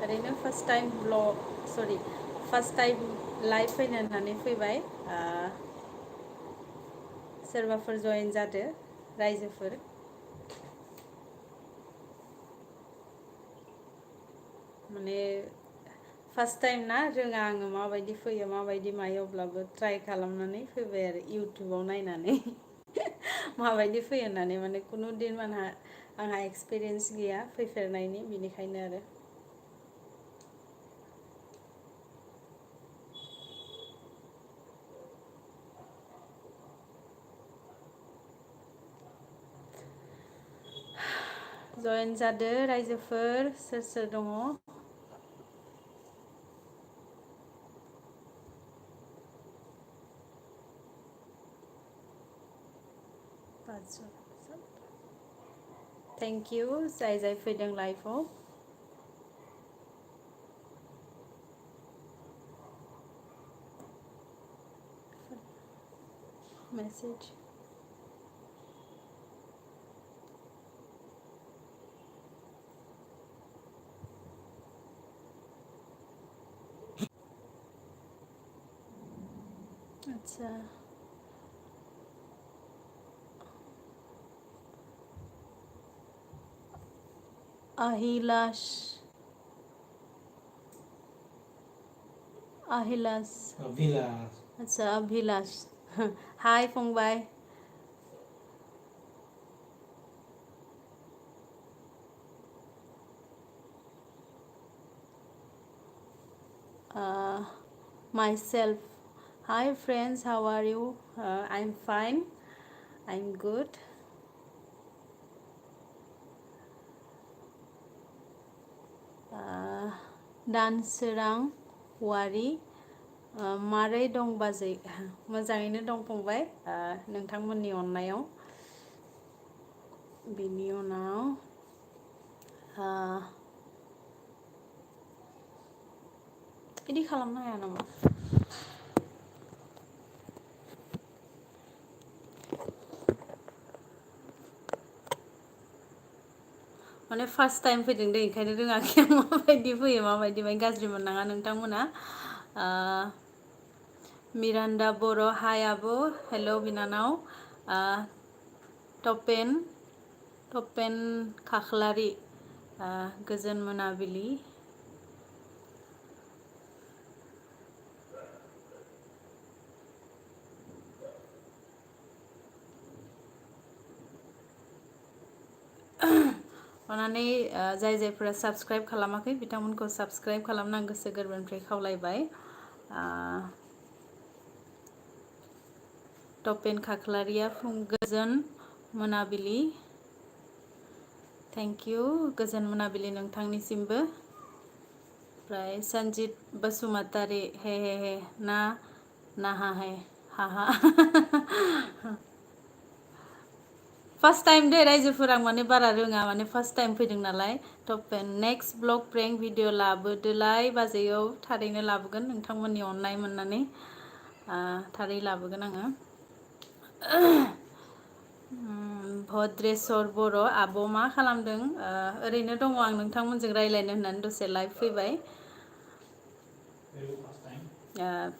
ओरैनो first time first time live फैनो होननानै फैबाय सोरबाफोर जयेन जादो रायजोफोर माने फार्स्ट टाइम ना रोङा आङो माबायदि फैयो माबायदि मायो अब्लाबो ट्राइ खालामनानै फैबाय आरो इउटुबाव नायनानै माबायदि फैयो होननानै माने खुनु दिन आंहा एक्सपिरियेन्स गैया फैफेरनायनि बिनिखायनो आरो जयेन जादो रायजोफोर सोर सोर दङ थेंक इउ जाय जाय फैदों लाइभआव मेसेज अच्छा अहिलाश अभिलाष अच्छा अभिलाष हाय फंबाय myself. Hi friends, how are you? I'm fine. I'm good. दानसोरां वारि मारै दं बाजै मोजाङैनो दं फंबाय नोंथांमोननि अननायाव बिनि उनाव बिदि खालामनो हाया नामा माने फार्स्ट टाइम फैदों दे ओंखायनो रोङाखै आं माबायदि फैयो माबायदि माने गाज्रि मोननाङा नोंथांमोना मिरान्दा बर' हाय आब' हेल' बिनानाव टपेन खाख्लारि गोजोन मोनाबिलि अन्नानै जाय जायफोरा साबस्क्राइब खालामाखै बिथांमोनखौ साबस्क्राइब खालामनो आं गोसो गोरबोनिफ्राय खावलायबाय टपेन खाख्लारिया गोजोन मोनाबिलि थेंक इउ गोजोन मोनाबिलि नोंथांनिसिमबो ओमफ्राय सन्जित बसुमतारी हे हे हे ना हे हाहा फार्स्ट टाइम दे रायजोफोर आं माने बारा रोङा माने फार्स्ट टाइम फैदों नालाय टपेन नेक्स्ट ब्लग प्रेंक भिडिअ लाबोदोलाय बाजैयाव थारैनो लाबोगोन नोंथांमोननि अननाय मोननानै थारै लाबोगोन आङो भद्रेस्वर बर' आब' मा खालामदों ओरैनो दङ आं नोंथांमोनजों रायज्लायनो होननानै दसे लाइभ फैबाय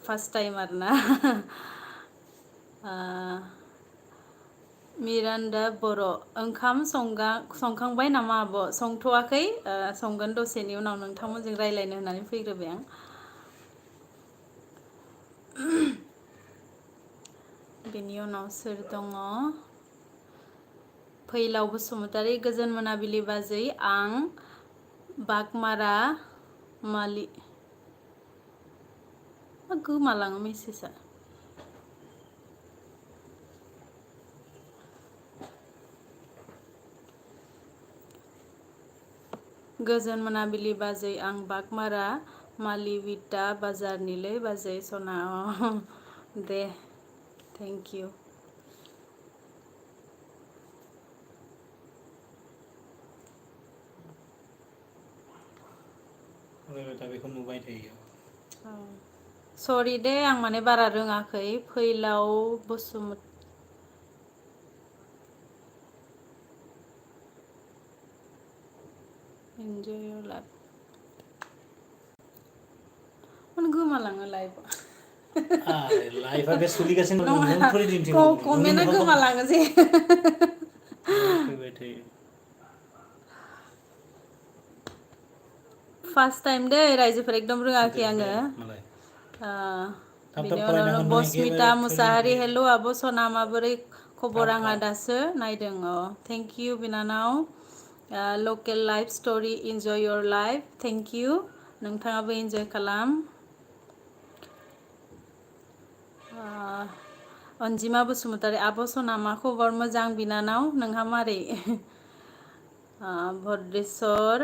फार्स्ट टाइम आरोना मिरान्दा बर' ओंखाम संखांबाय नामा आब' संथ'वाखै संगोन दसेनि उनाव नोंथांमोनजों रायज्लायनो होननानै फैग्रोबाय आं बेनि उनाव सोर दङ फैलाव बसुमतारी गोजोन मोनाबिलि बाजै आं बागमारा मालि मा गोमालाङो मेसेजआ गोजोन मोनाबिलि बाजै आं बागमारा मालिविटा बाजारनिलै बाजै सना दे थेंक इउ बेखौ नुबाय थायो सरि दे आं माने बारा रोङाखै फैलाव बसुमतारी enjoy your life गोमालाङो लाइफआ आरे लाइफआ बे सोलिगासिनो दं नों नङा बोरै दिन्थिगोन नोंनि कमेन्टआ मोखांखौ गोमालाङो जे फैबाय थायो फार्स्ट टाइम दै रायजोफोर एकदम रोङाखै दे आङो दे मालाय थाब थाब बिनि फरायना उनावनो हो नों बसमिता एखेबारे मुसाहारि फ्लुयेन्टलि हेलौ आब' सना माबोरै थाब खबर आंहा थाब दासो नायदों थेंक इउ बिनानाव local life story enjoy your life thank you नोंथाङाबो इन्जय खालाम अनजिमा बसुमतारी आब' सना मा खबर मोजां बिनानाव नोंहा मारै भद्रेस्वर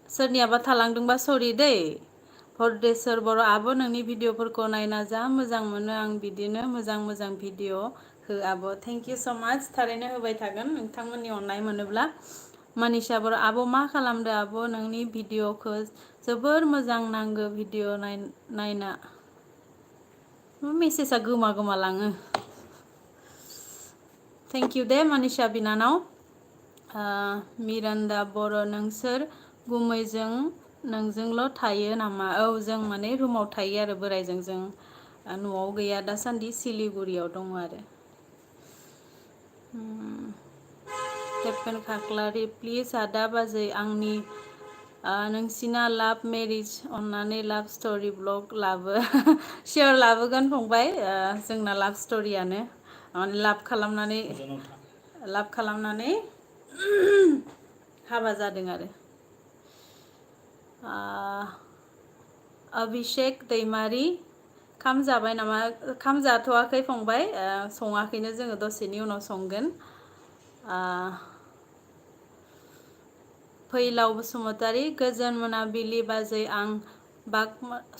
सोरनियाबा थालांदोंबा सरि दै भद्रेस्वर बर' आब' नोंनि भिडिअफोरखौ नायना जा मोजां मोनो आं बिदिनो मोजां मोजां भिडिअ हो आब' थेंक इउ स' माच थारैनो होबाय थागोन नोंथांमोननि अननाय मोनोब्ला मानिसा बर' आब' मा खालामदो आब' नोंनि भिडिअखौ जोबोर मोजां नांगौ भिडिअ नायना मेसेजआ गोमा लाङो थेंक इउ दे मानिसा बिनानाव मिरान्दा बर' नोंसोर गुमैजों नोंजोंल' थायो नामा औ जों माने रुमाव थायो आरो बोराइजों जों न'आव गैया दासान्दि सिलिगुरियाव दङ आरो टेपेन खाख्लारि प्लिज आदा बाजै आंनि नोंसिना लाभ मेरिज अननानै लाभ स्ट'रि ब्लग लाबो सियर लाबोगोन फंबाय जोंना लाभ स्ट'रियानो लाभ गोजानाव था खालामनानै हाबा जादों आरो अभिषेक दैमारि खाम जाबाय नामा खाम जाथ'वाखै फंबाय सङाखैनो जोङो दसेनि उनाव संगोन फैलाव बसुमतारी गोजोन मोनाबिलि बाजै आं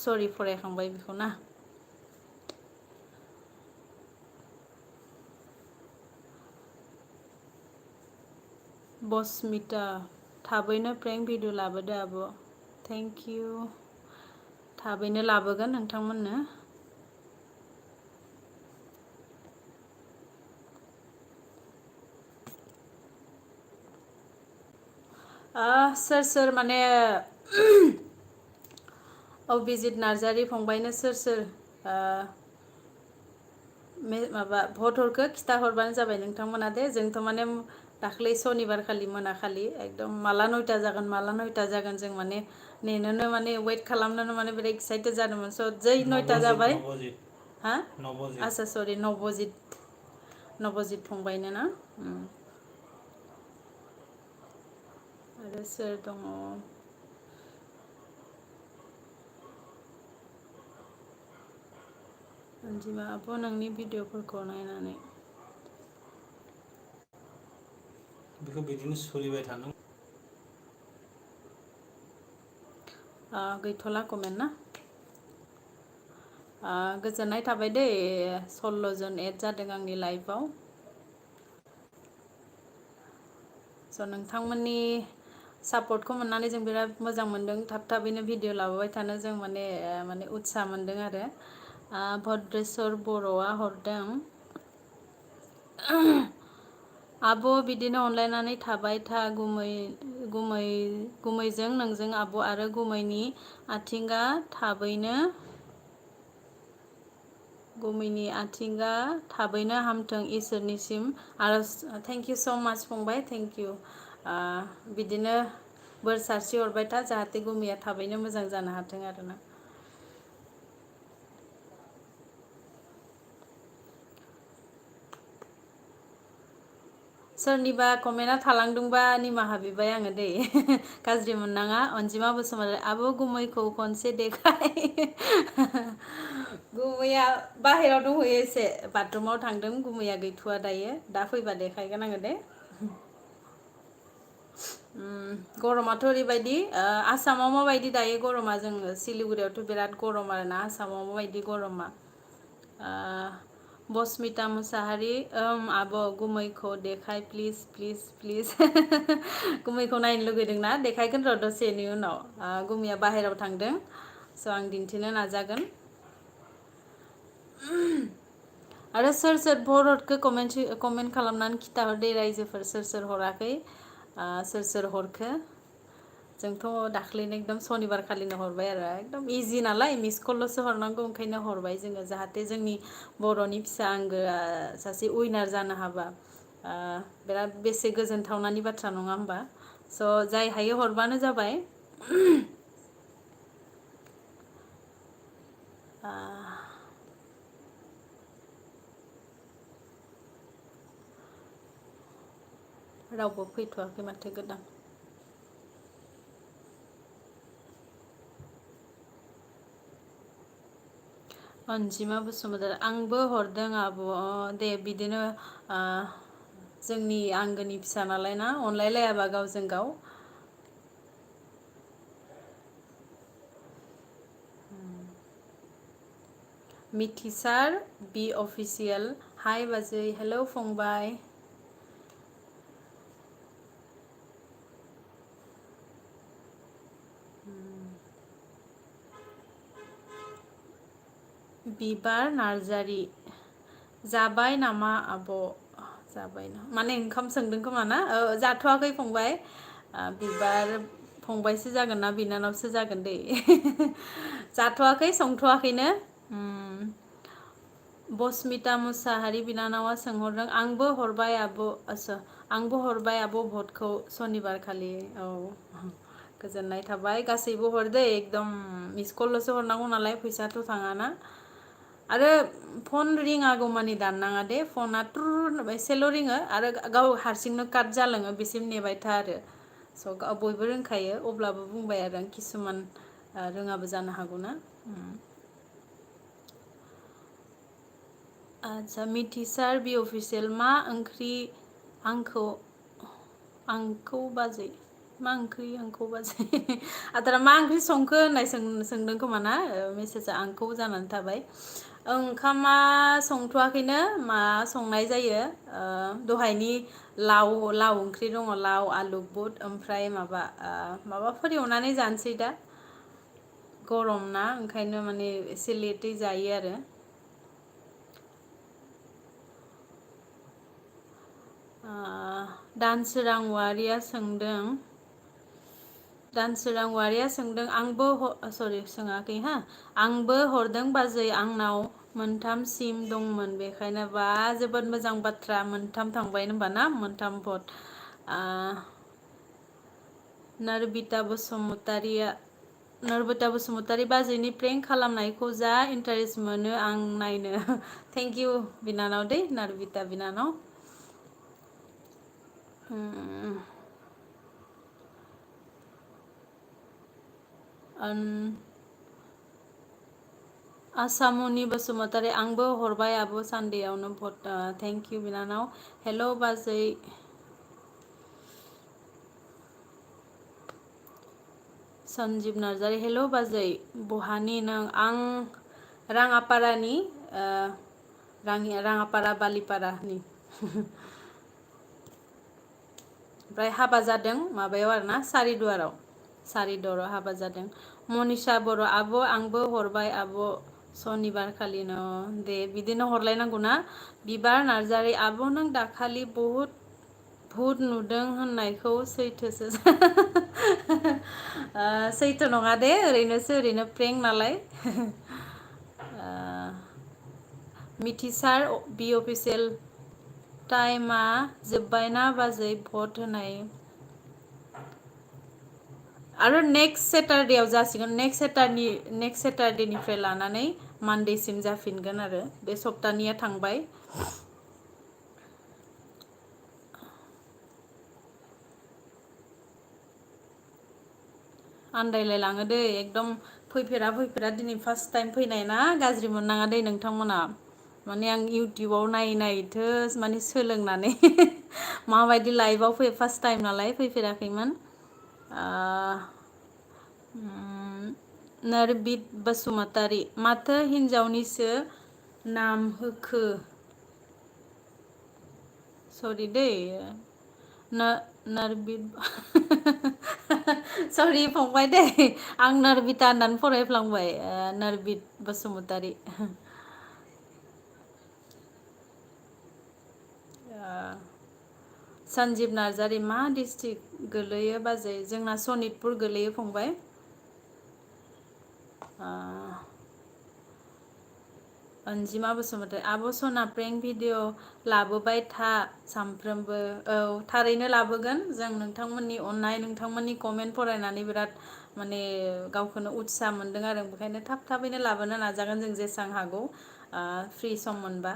सरि फरायखांबाय बेखौ ना बसमिता थाबैनो प्रेंक भिडिअ लाबोदो आब' थेंक इउ थाबैनो लाबोगोन नोंथांमोननो सोर सोर माने अभिजित नार्जारि फंबायनो सोर माबा भटरखौ खिथाहरबानो जाबाय नोंथांमोना दे जोंथ' माने दाख्लै सनिबार खालि मोनाखालि एकदम माला 9ता जागोन जों माने नेनोनो माने वेट खालामनोनो माने बिराद एक्साइटेड जादोंमोन स' जै 9ता जाबाय हा नबजित आच्छा सरि नबजित फंबायनो ना आरो सोर दङ अनजिमा आब' नोंनि भिडिअफोरखौ नायनानै बेखौ बिदिनो सोलिबाय थानो गैथ'ला कमेन्ट ना गोजोननाय थाबाय दै 16 जन एड जादों आंनि लाइफआव स' नोंथांमोननि सापर्टखौ मोननानै जों बिराद मोजां मोनदों थाबैनो भिडिअ लाबोबाय थानो जों माने उत्सा मोनदों आरो भद्रेस्वर बर'आ हरदों आब' बिदिनो अनलायनानै थाबाय था गुमैजों नोंजों आब' आरो गुमैनि आथिंगा थाबैनो हामथों इसोरनिसिम आरज थेंक इउ स' माच फंबाय थेंक इउ बिदिनो बोर सारस्रि हरबाय था जाहाथे गुमैया थाबैनो मोजां जानो हाथों आरोना सोरनिबा कमेन्टआ थालांदोंबा निमाहा बिबाय आङो दै गाज्रि मोननाङा अनजिमा बसुमतारी आब' गुमैखौ खनसे देखाय गुमैया बाहेराव दंहैयो एसे बाथरुमाव थांदों गुमैया गैथ'वा दायो दा फैबा देखायगोन आङो दे गरमाथ' ओरैबायदि आसामाव माबायदि दायो गरमा जोङो सिलिगुरियावथ' बिराद गरम आरोना आसामाव माबायदि गरमा बसमिता मुसाहारि आब' गुमैखौ देखाय प्लिज गुमैखौ नायनो लुगैदोंना देखायगोन र' दसेनि उनाव गुमैया बाहेरायाव थांदों स' आं दिन्थिनो नाजागोन आरो सोर भरतखौ कमेन्ट खालामनानै खिथाहर दे रायजोफोर सोर हराखै सोर हरखो जोंथ' दाख्लैनो एकदम सनिबार खालिनो हरबाय आरो एकदम इजि नालाय मिस कलल'सो हरनांगौ ओंखायनो हरबाय जोङो जाहाथे जोंनि बर'नि फिसा आंगोआ सासे उइनार जानो हाबा बिराद बेसे गोजोनथावनानि बाथ्रा नङा होमबा स' जाय हायो हरबानो जाबाय रावबो फैथ'वाखै माथो गोदान अनजिमा बसुमतारी आंबो हरदों आब' दे बिदिनो जोंनि आंगोनि फिसा नालाय ना अनलायलायाबा गावजों गाव मिथिसार बि अफिसियेल हाय बाजै हेलौ फंबाय बिबार नार्जारि जाबाय नामा आब' जाबाय ना माने ओंखाम सोंदों खोमा ना जाथ'वाखै फंबाय बिबार फंबायसो जागोन ना बिनानावसो जागोन दै जाथ'वाखै संथ'वाखैनो बसमिता मुसाहारि बिनानावा सोंहरदों आंबो हरबाय आब' आंबो हरबाय आब' भटखौ सनिबार खालि औ गोजोननाय थाबाय गासैबो हरदो एकदम मिस कलल'सो हरनांगौ नालाय फैसाथ' थाङाना आरो फन रिङागौ मानि दाननाङा दे फना थुर एसेल' रिङो आरो गाव हारसिंनो काट जालाङो बेसिम नेबाय था आरो स' बयबो रोंखायो अब्लाबो बुंबाय आरो आं किसुमान रोङाबो जानो हागौ ना आदसा मिथिसार बि अफिसियेल मा ओंख्रि आंखौ बाजै मा ओंख्रि आंखौ बाजै आदारा मा ओंख्रि संखो होननाय सोंदों खोमा ना मेसेजआ आंखौ जानानै थाबाय ओंखामा संथ'वाखैनो मा संनाय जायो दहायनि लाव ओंख्रि दङ लाव आलु बुट ओमफ्राय माबाफोर एवनानै जानोसै दा गरम ना ओंखायनो माने एसे लेटै जायो आरो दानसोरां औवारिया सोंदों आंबो सोङाखै हा आंबो हरदों बाजै आंनाव मोनथाम सिम दंमोन बेखायनो बा जोबोद मोजां बाथ्रा मोनथाम थांबाय होनबा ना मोनथाम भट नरबिता बसुमतारी बाजैनि प्रेंक खालामनायखौ जा इन्टारेस्ट मोनो आं नायनो थेंक इउ बिनानाव दै नारबिता बिनानाव आसामुनि बसुमतारी आंबो हरबाय आब' सान्देआवनो भट थेंक इउ बिनानाव हेल' बाजै सन्जिब नार्जारि हेल' बाजै बहानि नों आं राङापारानि राङापारा बालिपारानि ओमफ्राय हाबा जादों माबायाव आरोना सारिदुवाराव हाबा जादों मनिसा बर' आब' आंबो हरबाय आब' सनिबार खालिनो दे बिदिनो हरलायनांगौ ना बिबार नार्जारि आब' नों दाखालि भुट नुदों होननायखौ सैथोसो सैथो नङा दे ओरैनो प्रेंक नालाय मिथिसार बि अफिसियेल टाइमा जोब्बायना बाजै भट होनाय आरो नेक्स्ट सेटारडेआव जासिगोन नेक्स्ट सेटारडेनिफ्राय लानानै मान्डेसिम जाफिनगोन आरो बे सप्तानिया थांबाय आन्दायलाय लाङो दै एकदम फैफेरा दिनै फार्स्ट टाइम फैनाय ना गाज्रि मोननाङा दै नोंथांमोना माने आं इउटुबाव नायथो माने सोलोंनानै माबायदि लाइभआव फार्स्ट टाइम नालाय फैफेराखैमोन नरबित बसुमतारी माथो हिन्जावनिसो नाम होखो सरि दै सरि फंबाय दै आं नारबिता होननानै फरायफ्लांबाय नरबित बसुमतारी सन्जिब नार्जारि मा डिस्ट्रिक्ट गोलैयो बाजै? जोंना सनितपुर गोलैयो फंबाय। अनजिमा बसुमतारी आब' सना प्रेंक भिडिअ लाबोबाय था सामफ्रोमबो। औ थारैनो लाबोगोन। जों नोंथांमोननि अननाय नोंथांमोननि कमेन्ट फरायनानै बिराद माने गावखौनो उत्सा मोनदों आरो बेखायनो थाब थाबैनो लाबोनो नाजागोन जों जेसां हागौ फ्रि सम मोनबा।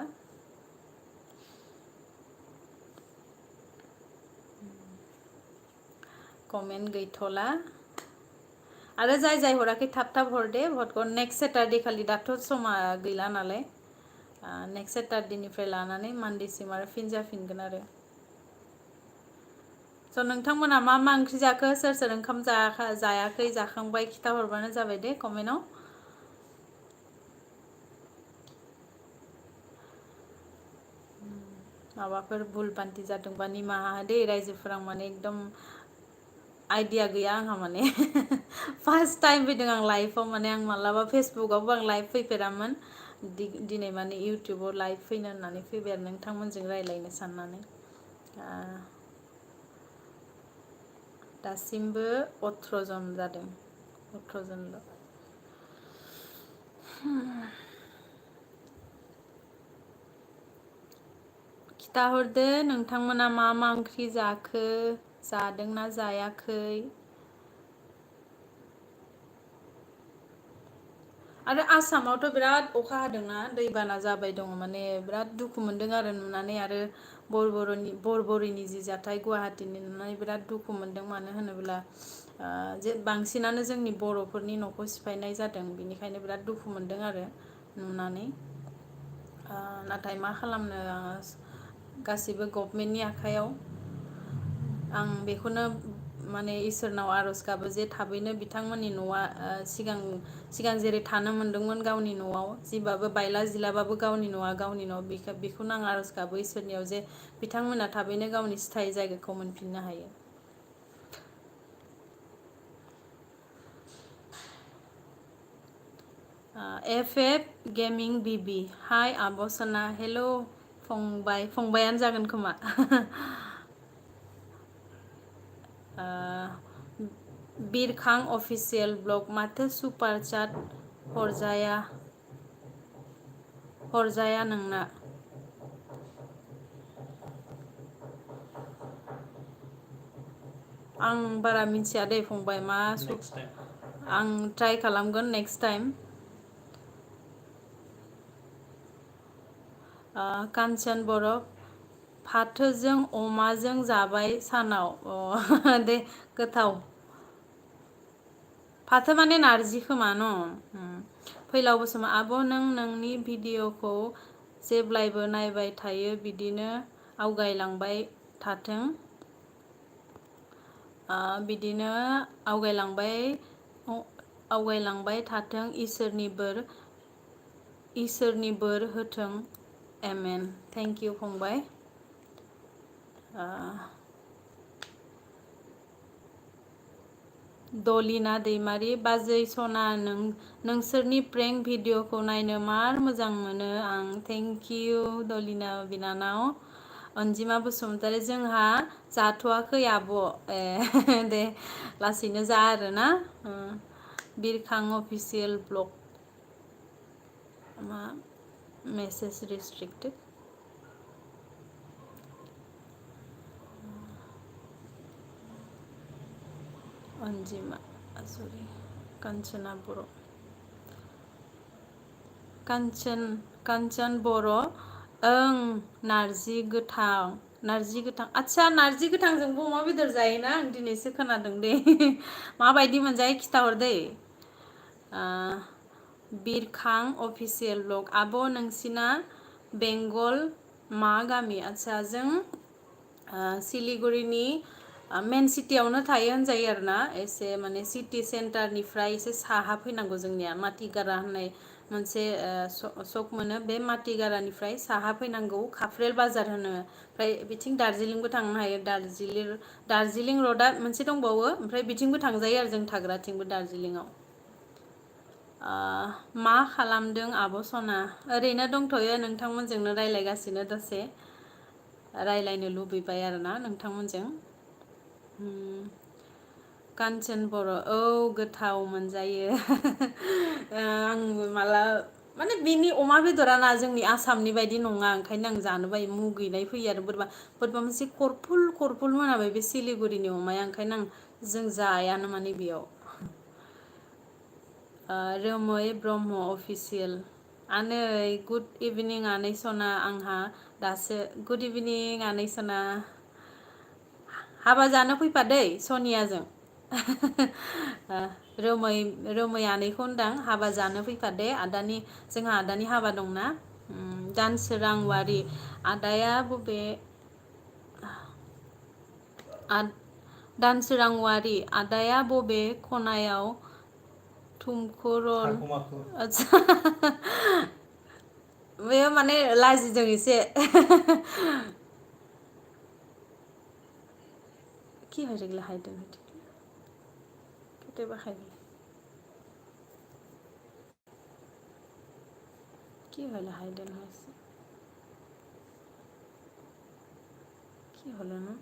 कमेन्ट गैथ'ला आरो जाय हराखै थाब थाब हर दे भटखौ। नेक्स्ट सेटारडे खालि दाथ' समा गैला नालाय नेक्स्ट सेटारडेनिफ्राय लानानै मान्डेसिम आरो फिन जाफिनगोन आरो। स' नोंथांमोना मा मा ओंख्रि जाखो? सोर सोर ओंखाम जायाखै जाखांबाय खिथाहरबानो जाबाय दे कमेन्टआव। माबाफोर भुल बान्थि जादोंबा निमाहा हो दे रायजोफोरा माने एकदम आइडिया गैया आंहा माने फार्स्ट टाइम फैदों आं लाइफआव माने आं मालाबा फेसबुकआवबो आं लाइभ फैफेरामोन। दिनै माने इउटुबाव लाइभ फैनो होननानै फैबाय आरो नोंथांमोनजों रायज्लायनो साननानै। दासिमबो 18 जन जादों। 18 जनल'। खिथाहरदो नोंथांमोना मा मा ओंख्रि जाखो? जादोंना जायाखै? आरो आसामावथ' बिराद अखा हादोंना दैबाना जाबाय दङ माने बिराद दुखु मोनदों आरो नुनानै। आरो बरबरिनि जि जाथाय गुवाहाटीनि नुनानै बिराद दुखु मोनदों। मानो होनोब्ला बांसिनानो जोंनि बर'फोरनि न'खौ सिफायनाय जादों। बेनिखायनो बिराद दुखु मोनदों आरो नुनानै। नाथाय मा खालामनो गासिबो गभमेन्टनि आखायाव। आं बेखौनो माने इसोरनाव आर'ज गाबो जे थाबैनो बिथांमोननि न'आ सिगां जेरै थानो मोनदोंमोन गावनि न'आव जिबाबो बायला जिलाबाबो गावनि न'आ गावनि न'। बेखौनो आं आर'ज गाबो इसोरनियाव जे बिथांमोना थाबैनो गावनि स्थायि जायगाखौ मोनफिननो हायो। एफ गेमिं बिबि हाय आब' सना हेल' फंबायानो जागोन खोमा। बिरखां अफिसियेल ब्लग माथो सुपार चाट हरजाया नोंना? आं बारा मिथिया दै फंबाय मा आं ट्राइ खालामगोन नेक्स्ट टाइम। कान्चन बर' फाथोजों अमाजों जाबाय सानाव दे गोथाव। फाथो माने नारजि खोमा न'? फैलाव आब' नों नोंनि भिडिअ'खौ जेब्लायबो नायबाय थायो बिदिनो आवगायलांबाय थाथों। बिदिनो आवगायलांबाय थाथों इसोरनि बोर होथों एमेन। थेंक इउ फंबाय। दलिना दैमारि बाजै सना नोंसोरनि प्रेंक भिडिअ'खौ नायनो मार मोजां मोनो आं। थेंक इउ दलिना बिनानाव। अनजिमा बसुमतारी जोंहा जाथ'वाखै आब' दे लासैनो जा आरोना। बिरखां अफिसियेल ब्लग मा मेसेज रेस्ट्रिक्टेड अनजिमा सरि कान्चना बर' कान्चन बर' ओं नारजि गोथां आदसा नारजि गोथांजोंबो अमा बेदर जायोना आं दिनैसो खोनादों दे। माबायदि मोनजायो खिथाहर दै। बिरखां अफिसियेल ब्लग आब' नोंसिना बेंगल मा गामि? आदसा जों सिलिगुरिनि मेन सिटियावनो थायो होनजायो आरोना। एसे माने सिटि सेन्टारनिफ्राय एसे साहा फैनांगौ जोंनिया माथिगारा होननाय मोनसे सक मोनो बे माथिगारानिफ्राय साहा फैनांगौ खाफ्रेल बाजार होनो। ओमफ्राय बिथिं दार्जिलिंबो थांनो हायो। दार्जिलिं रडआ मोनसे दंबावो ओमफ्राय बिथिंबो थांजायो आरो जों थाग्राथिंबो दार्जिलिंआव। मा खालामदों आब' सना? ओरैनो दंथ'यो नोंथांमोनजोंनो रायज्लायगासिनो दसे। रायलायनो लुबैबाय आरोना नोंथांमोनजों। कान्चन बर' औ गोथाव मोनजायो। आंबो माला माने बिनि अमा बेदरा ना जोंनि आसामनि बायदि नङा, ओंखायनो आं जानो बायो, मुगैनाय फैयो आरो बोरैबा मोनसे खरफुल खरफुल मोनाबाय बे सिलिगुरिनि अमाया, ओंखायनो जों जायानो माने बेयाव। रोमै ब्रह्म अफिसियेल आनै गुड इभिनिं आनै सना, आंहा दासो गुड इभिनिं आनै सना, हाबा जानो फैफादै सनियाजों। रोमै आनैखौ होनदां हाबा जानो फैफादे, जोंहा आदानि हाबा दंना। दानसोरां वारि आदाया बबे दानसोरां वारि आदाया बबे खनायाव थुमखरल आदसा बेयो माने लाजिदों एसे। কি হৈ থাকিলে হাইডেন হৈ থাকিলে কেতিয়াবা খাই দিলে কি হ'লে হাইডেন হৈ আছে, কি হ'লেনো?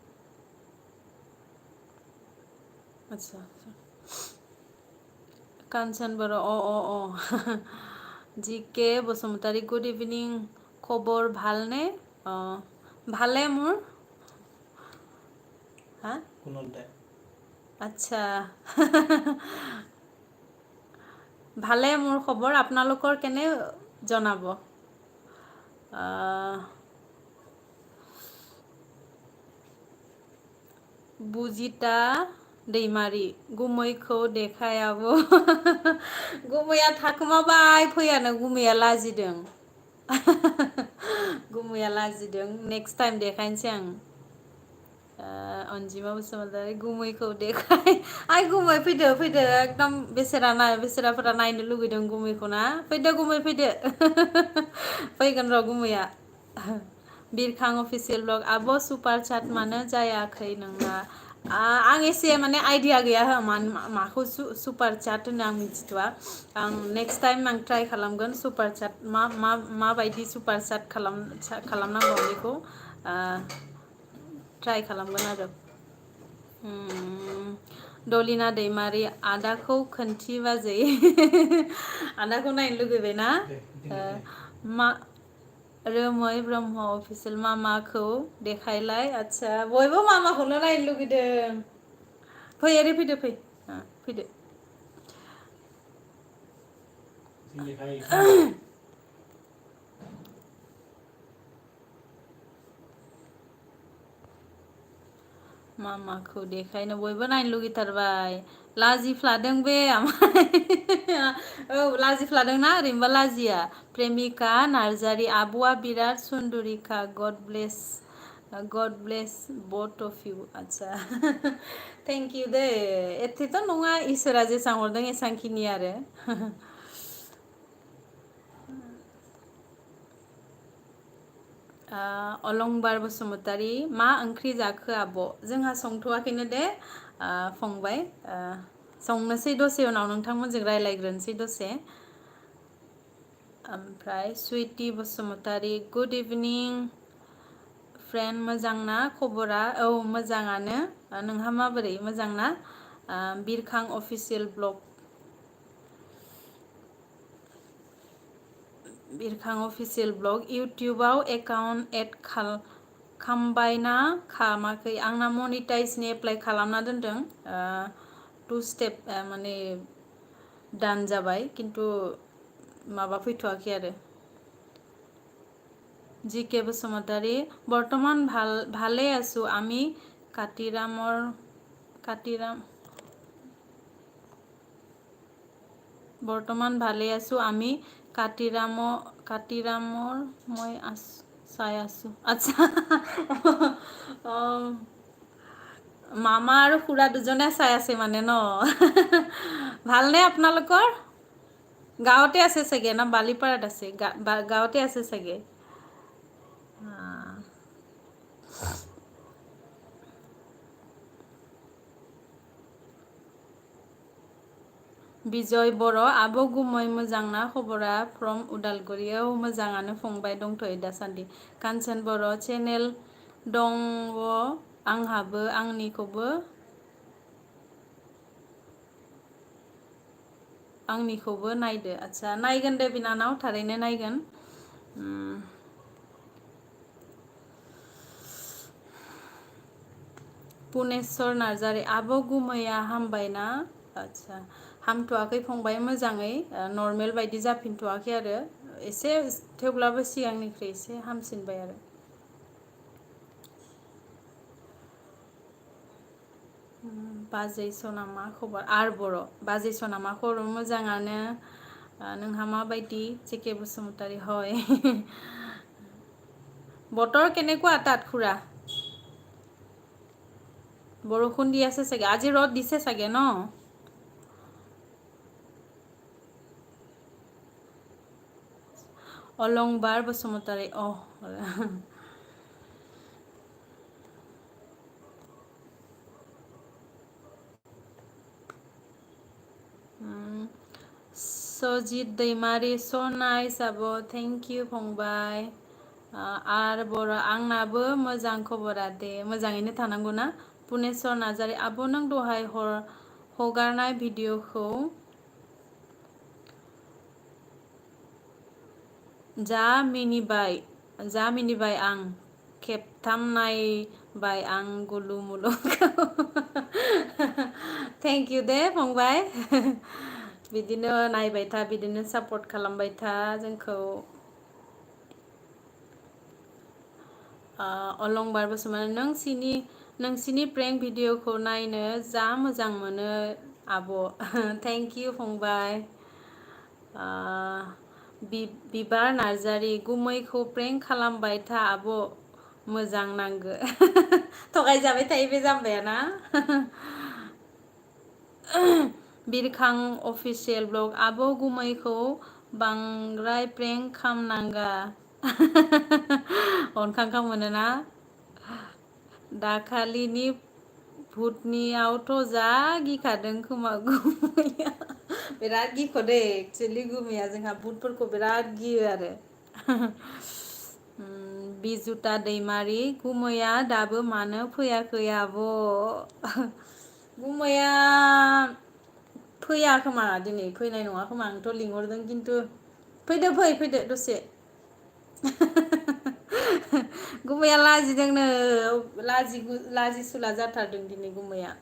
আচ্ছা কাঞ্চন बर' অ জি কে বসুমতাৰী গুড ইভিনিং, খবৰ ভালনে? ভালে মোৰ। হা আচ্ছা ভালে মোৰ খবৰ, আপোনালোকৰ কেনে জনাব। बुजिता दैमारि गुमैखौ देखाय आब'। गुमैया थाखोमाबाय फैयानो, गुमैया लाजिदों। गुमैया लाजिदों, नेक्स्ट टाइम देखायनोसै आं। अनजिमा बसुमतारी गुमैखौ देखाय, आइ गुमै फैदो एकदम बेसेराफोरा नायनो लुगैदों गुमैखौ ना, फैदो गुमै फैदो। फैगोन र' गुमैया। बिरखां अफिसियेल ब्लग आब' सुपार चाट मानो जायाखै नोंना? आं एसे माने आइडिया गैया हो माखौ सुपार चाट होनो, आं मिथिथ'वा। आं नेक्स्ट टाइम आं ट्राइ खालामगोन सुपार चाट माबायदि सुपार चाट खालामनांगौ बेखौ ट्राइ खालामगोन आरो। दलिना दैमारि आदाखौ खोन्थि बाजै। आदाखौ नायनो लुगैबायना? मा रोमै ब्रह्म अफिसियेल मामाखौ देखायलाय, आदसा बयबो मामाखौनो नायनो लुगैदों। फै ओरै फैदो, फैदो। मामाखौ देखायनो बयबो नायनो लुगैथारबाय, लाजिफ्लादों बे औ लाजिफ्लादोंना, ओरैनोबा लाजिया। प्रेमिका नार्जारि आब'आ बिराद सुन्दुरिखा, गड ब्लेस बथ अफ इउ। आदसा थेंक इउ दे, एथेथ' नङा, इसोरा जेसां हरदों एसांखिनि आरो। अलंबार बसुमतारी मा ओंख्रि जाखो आब'? जोंहा संथ'वाखैनो दे फंबाय, संनोसै दसे उनाव, नोंथांमोनजों रायज्लायग्रोनोसै दसे। ओमफ्राय सुइटि बसुमतारी गुड इभिनिं फ्रेन्ड, मोजांना खबरा? औ मोजाङानो, नोंहा माबोरै, मोजांना? बिरखां अफिसियेल ब्लग इउटिउबाव एकाउन्ट एड खालामबायना खालामाखै? आंना मनिटाइजनि एप्लाइ खालामना दोनदों, 2 स्टेप माने दान जाबाय, खिन्थु माबा फैथ'वाखै आरो। জি কে বসুমতাৰী বৰ্তমান ভালে আছোঁ আমি কাতিৰামৰ মই চাই আছোঁ। আচ্ছা মামা আৰু খুৰা দুজনে চাই আছে মানে ন? ভালনে আপোনালোকৰ? গাঁৱতে আছে চাগে না বালিপাৰাত আছে? গাঁৱতে আছে চাগে। बिजय बर' आब' गुमै मोजांना खबरा? फ्रम उदालगुरियाव मोजाङानो फंबाय, दंथ'यो दासान्दि। कान्चन बर' चेनेल दङ आंहाबो आंनिखौबो नायदो आच्छा नायगोन दे बिनानाव थारैनो नायगोन पुनेस्वर नार्जारि आब' गुमैया हामबायना आच्छा हामथ'वाखै फंबाय मोजाङै नर्मेल बायदि जाफिनथ'वाखै आरो एसे थेवब्लाबो सिगांनिख्रुइ एसे हामसिनबाय आरो बाजै सना मा खबर आर बर' बाजै सना मा खबर मोजाङानो नोंहा माबायदि जेके बसुमतारी হয় বতৰ কেনেকুৱা তাত খুৰা বৰষুণ দি আছে চাগে আজি ৰ'দ দিছে চাগে ন অলংবাৰ বসুমতাৰী सजित दैमारि स' नाइस आब' थेंक इउ फंबाय आर बर' आंनाबो मोजां खबरा दे मोजाङैनो थानांगौ ना पुनेस्वर नार्जारि आब' नों दहाय हगारनाय भिडिअखौ जा मिनिबाय आं खेबथाम नायबाय आं गुलु मुलुखौ थेंक इउ दे फंबाय बिदिनो नायबाय था बिदिनो सापर्ट खालामबाय था जोंखौ अलंबार बसुमतारी नोंसिनि प्रेंक भिडिअखौ नायनो जा मोजां मोनो आब' थेंक इउ फंबाय बिबार नार्जारि गुमैखौ प्रेंक खालामबाय था आब' मोजां नांगो थगायजाबाय थायो बे जाम्बायाना बिरखां अफिसियेल ब्लग आब' गुमैखौ बांद्राय प्रेंक खामनाङा अनखांखां मोनोना दाखालिनि भुटनियावथ' जा गिखादों खोमा गुमैया बिराद गिख'दे एक्सुवेलि गुमैया जोंहा भुटफोरखौ बिराद गियो आरो बिजुता दैमारि गुमैया दाबो मानो फैयाखै आब' गुमैया फैया खोमा दिनै फैनाय नङा खोमा आंथ' लिंहरदों खिन्थु फैदो दसे गुमैया लाजिदोंनो लाजिसुला जाथारदों दिनै गुमैया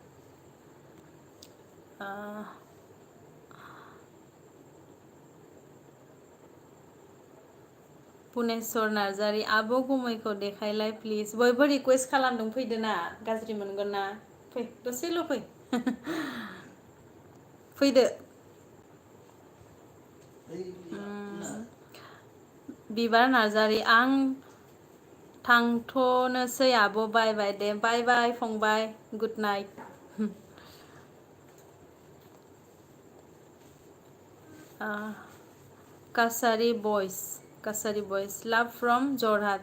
पुनेस्वर नार्जारि आब' गुमैखौ देखायलाय प्लिज बयबो रिकुवेस्ट खालामदों फैदो ना गाज्रि मोनगोन ना फै दसेल' फै फैदो बिबार नार्जारि आं थांथ'नोसै आब' बाय बाय दे बाय बाय फंबाय गुड नाइट कासारि बयस लाभ फ्रम जरहाट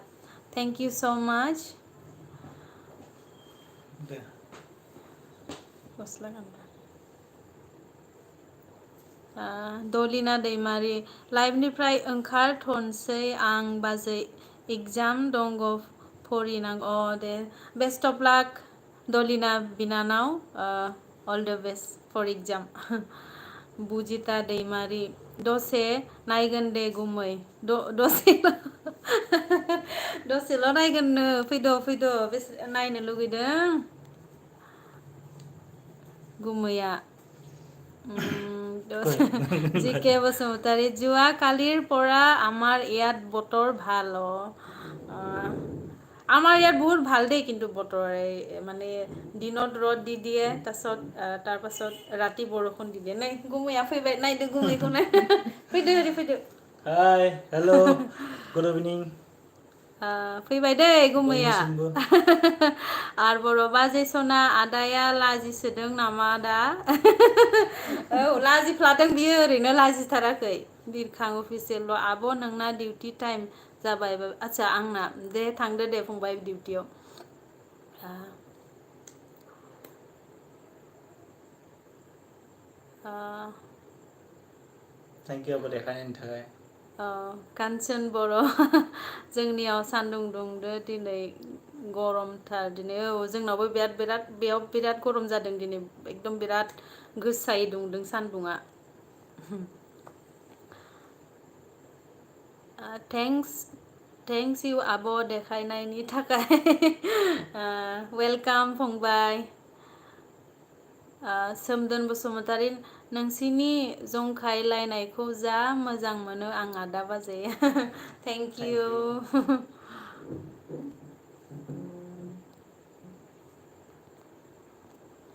थेंक इउ स' माच गस्ला गानना दलिना दैमारि लाइभनिफ्राय ओंखारथ'नोसै आं बाजै एगजाम दङ फरिनांगौ दे बेस्ट अफ लाक दलिना बिनानाव all the best for exam Bujita Daimary दसे नायगोन दे गुमै दसेल' नायगोननो फैद' बेसे नायनो लुगैदों गुमैया জিকে বসুমতাৰী যোৱা কালিৰ পৰা আমাৰ ইয়াত বতৰ ভাল আমাৰ ইয়াত বহুত ভাল দেই কিন্তু বতৰ মানে দিনত ৰ'দ দি দিয়ে তাৰপাছত ৰাতি বৰষুণ দি দিয়ে নাই गुमैया फैबाय नायदो गुमैखौ नाय फैदो हाय हेल' गुड इभिनिं फैबाय दै गुमैया बयनिसिमबो आर बर' बाजै सना आदाया लाजिसोदों नामा दा औ लाजिफ्लादों बियो ओरैनो लाजिथाराखै बिरखां अफिसियेल आब' नोंना डिउटि टाइम जाबाय आच्छा आंना दे थांदो दे फंबाय डिउटियाव थेंक इउ आब' देखायनायनि थाखाय कान्चन बर' जोंनियाव सान्दुं दुंदो दिनै गरमथार दिनै जोंनावबो बिराद बेयाव बिराद गरम जादों दिनै एकदम बिराद गोसायै दुंदों सान्दुङा थेंक्स इउ आब' देखायनायनि थाखाय वेलकाम फंबाय सोमदोन बसुमतारी नोंसिनि जंखायलायनायखौ जा मोजां मोनो आं आदा बाजै थेंक इउ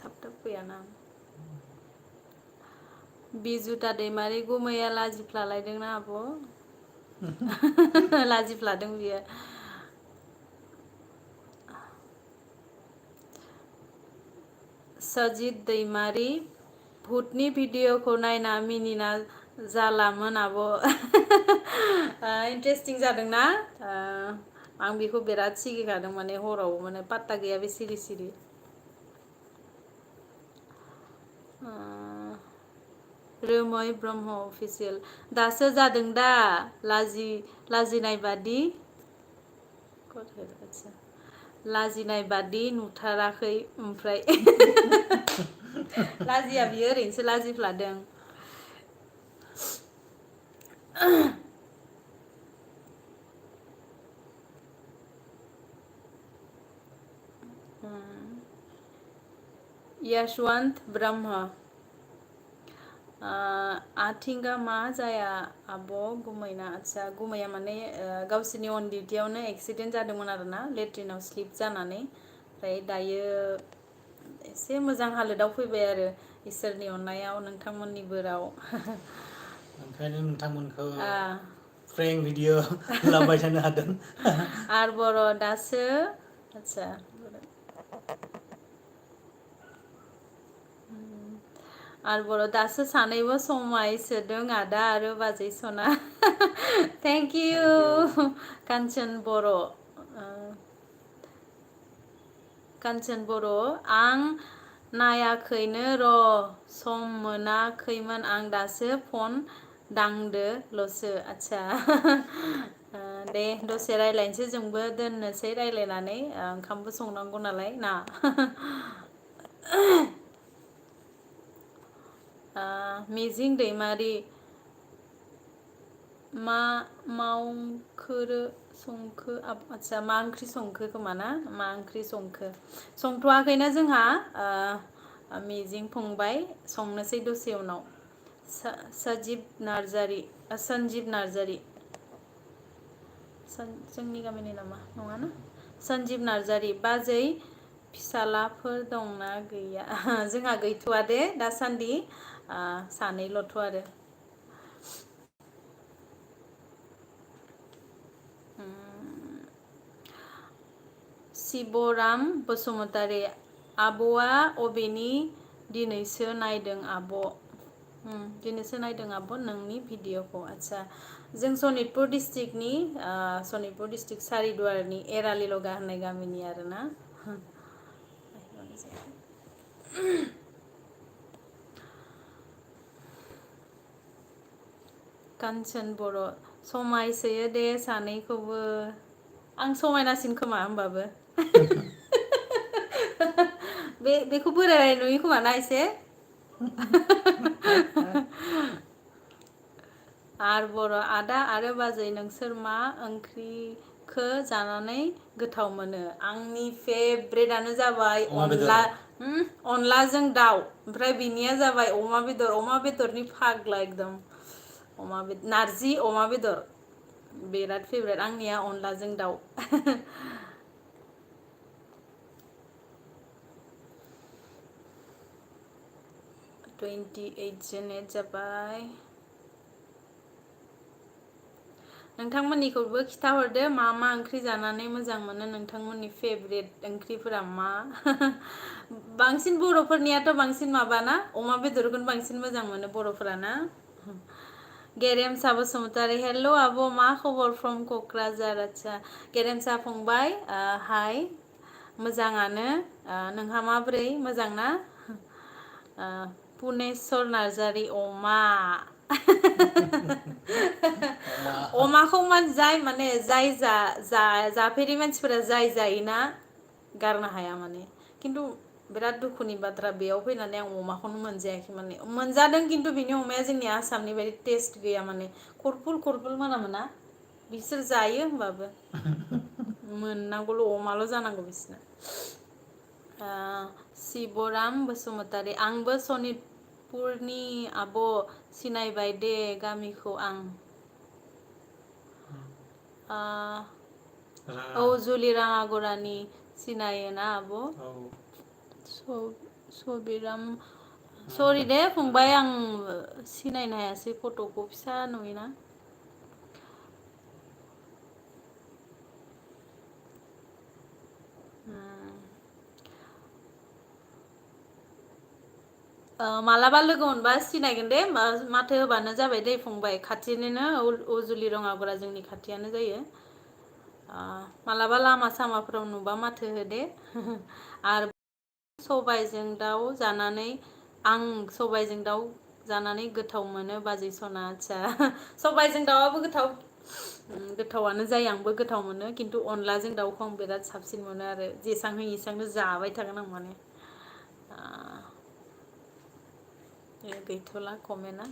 थाब फैयाना बिजुथा दैमारि गुमैया लाजिफ्लालायदोंना आब' लाजिफ्लादों बियो सजित दैमारि भुटनि भिडिअखौ नायना मिनिना जालामोन आब' इन्टारेस्टिं जादोंना आं बेखौ बिराद सिगिखादों माने हराव माने पात्ता गैया बे सिरि सिरि रोमै ब्रह्म अफिसियेल दासो जादों दा लाजिनाय बादि लाजिनाय बादि नुथाराखै ओमफ्राय लाजिया बियो ओरैनोसो लाजिफ्लादों यशवंत ब्रह्म आथिंगा मा जाया आब' गुमैना आदसा गुमैया माने गावसोरनि अन डिउटियावनो एक्सिडेन्ट जादोंमोन आरोना लेट्रिनाव स्लिप जानानै ओमफ्राय दायो एसे मोजां हालोदाव फैबाय आरो इसोरनि अननायाव नोंथांमोननि बोराव ओंखायनो नोंथांमोनखौ फ्रेंक भिडिअ लाबाय थानो हादों आर बर' दासो आदसा आर बर' दासो सानैबो समायसोदों आदा आरो बाजै सना थेंक इउ कान्चन बर' कान्चन बर' आं नायाखैनो र' सम मोनाखैमोन आं दासो फन दांदोल'सो आदसा दे दसे रायज्लायनोसै जोंबो दोननोसै रायज्लायनानै ओंखामबो संनांगौ नालाय ना मिजिं दैमारि मा मावखोरो संखो आदसा मा ओंख्रि संखो खोमा ना मा ओंख्रि संथ'वाखैनो जोंहा मिजिं फंबाय संनोसै दसे उनाव सन्जिब नार्जारि जोंनि गामिनि नामा नङाना सन्जिब नार्जारि बाजै फिसालाफोर दंना गैया जोंहा गैथ'वा दे दासान्दि सानैल'थ' आरो शिबराम बसुमतारी आब'आ अबेनि दिनैसो नायदों आब' नोंनि भिडिअखौ आदसा जों सनितपुर डिस्ट्रिक्टनि सनितपुर डिस्ट्रिक्ट सारिदुवारनि एरालि लगा होननाय गामिनि आरोना कान्चन बर' समायसोयो दे सानैखौबो आं समायनासिन खोमा होमबाबो बेखौ बोराय नुयो खोमा ना एसे आर बर' आदा आरो बाजै नोंसोर मा ओंख्रिखौ जानानै गोथाव मोनो आंनि फेभरेटआनो जाबाय अनलाजों दाउ ओमफ्राय बिनिया जाबाय अमा बेदरनि फाग्ला एकदम नारजि अमा बेदर बिराद फेभरेट आंनिया अनलाजों दाउ 28 जेनेट जाबाय नोंथांमोननिखौबो खिथाहरदो मा ओंख्रि जानानै मोजां मोनो नोंथांमोननि फेभरेट ओंख्रिफोरा मा बांसिन बर'फोरनियाथ' बांसिन माबाना अमा बेदरखौनो बांसिन मोजां मोनो बर'फोराना गेरेमसा बसुमतारी हेल' आब' मा खबर फ्रम क'क्राझार आदसा गेरेमसा फंबाय हाय मोजाङानो नोंहा माबोरै मोजां ना पुनेस्वर नार्जारि अमा अमाखौ जाय जाफेरि मानसिफोरा जायोना गारनो हाया माने खिन्थु बिराद दुखुनि बाथ्रा बेयाव फैनानै आं अमाखौनो मोनजायाखै माने मोनजादों खिन्थु बिनि अमाया जोंनि आसामनि बायदि टेस्ट गैया माने खरफुल मोनामोना बिसोर जायो होमबाबो मोननांगौल' अमाल' जानांगौ बिसोरना शिबराम बसुमतारी आंबो सनितपुरनि आब' सिनायबाय दे गामिखौ आं औ जुलि राङागरानि सिनायोना आब' सबिराम सरि दे फंबाय आं सिनायनो हायासै फट'खौ फिसा नुयोना मालाबा लोगो मोनबा सिनायगोन दे माथो होबानो जाबाय दे फंबाय खाथिनिनो उजुलि रङागरा जोंनि खाथियानो जायो मालाबा लामा सामाफोराव नुबा माथो हो दे आरो सबायजों दाउ जानानै आं सबायजों दाउ जानानै गोथाव मोनो बाजै सना आच्छा सबायजों दाउआबो गोथावानो जायो आंबो गोथाव मोनो खिन्थु अनलाजों दाउखौ आं बिराद साबसिन मोनो आरो जेसां होयो एसांनो जाबाय थागोन आं माने गैथ'ला कमेन्टआ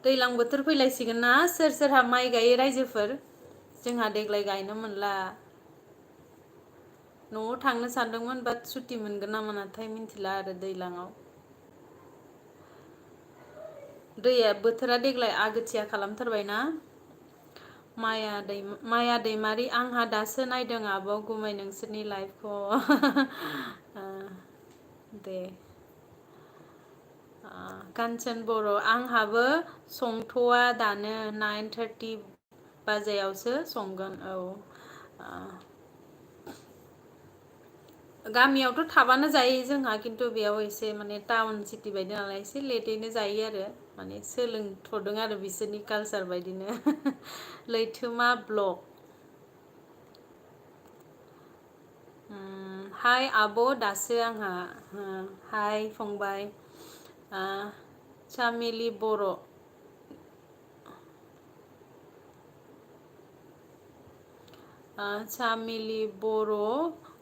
दैज्लां बोथोर फैलायसिगोन ना सोर सोरहा माइ गायो रायजोफोर जोंहा देग्लाय गायनो मोनला न'आव थांनो सानदोंमोन बाट सुटि मोनगोन ना मोनाथाय मिन्थिला आरो दैज्लाङाव दैया बोथोरा देग्लाय आगोथिया खालामथारबायना माया दैमारि आंहा दासो नायदों आब' गुमै नोंसोरनि लाइफखौ दे कान्चन बर' आंहाबो संथ'वा दानो 9:30 बाजायावसो संगोन औ गामियावथ' थाबानो जायो जोंहा खिन्थु बेयाव एसे माने टाउन सिटि बायदि नालाय एसे लेटैनो जायो आरो माने सोलोंथ'दों आरो बिसोरनि कालसार बायदिनो लैथोमा ब्लग हाय आब' दासो आंहा हाय फंबाय चामेलि बर' चामेलि बर'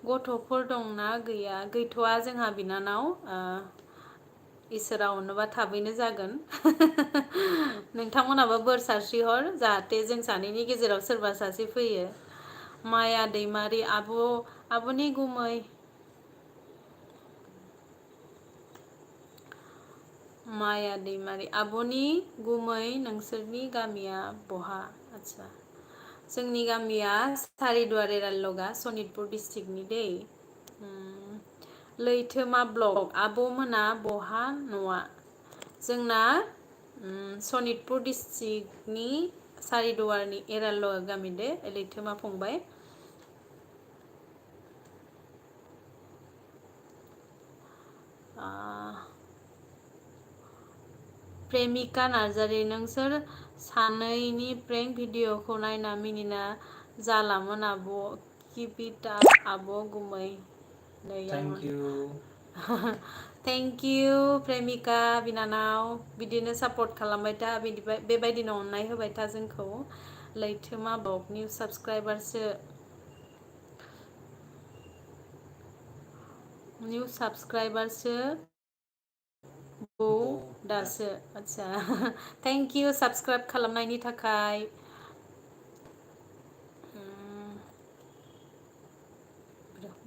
गथ'फोर दंना गैथ'वा जोंहा बिनानाव इसोरा अनोबा थाबैनो जागोन नोंथांमोनाबो बोर सारस्रिहर जाहाथे जों सानैनि गेजेराव सोरबा सासे फैयो माया दैमारि आब'नि गुमै माया दैमारि आब'नि गुमै नोंसोरनि गामिया बहा आच्छा जोंनि गामिया सारिदुवार एरारलगा सनितपुर डिस्ट्रिक्टनि दै लैथोमा ब्लक आब' मोना बहा न'आ जोंना सनितपुर डिस्ट्रिक्टनि सारिदुवारनि एरारलगा गामि दे लैथोमा फंबाय प्रेमिका नार्जारि नोंसोर सानैनि प्रेंक भिडिअखौ नायना मिनिना जालामोन आब' किपिटा आब' गुमै थेंक इउ प्रेमिका बिनानाव बिदिनो सापर्ट खालामबाय था बेबायदिनो अननाय होबाय था जोंखौ लैथोमा ब्लग निउ साबसक्राइबारसो दासो आच्छा थेंक इउ साबसक्राइब खालामनायनि थाखाय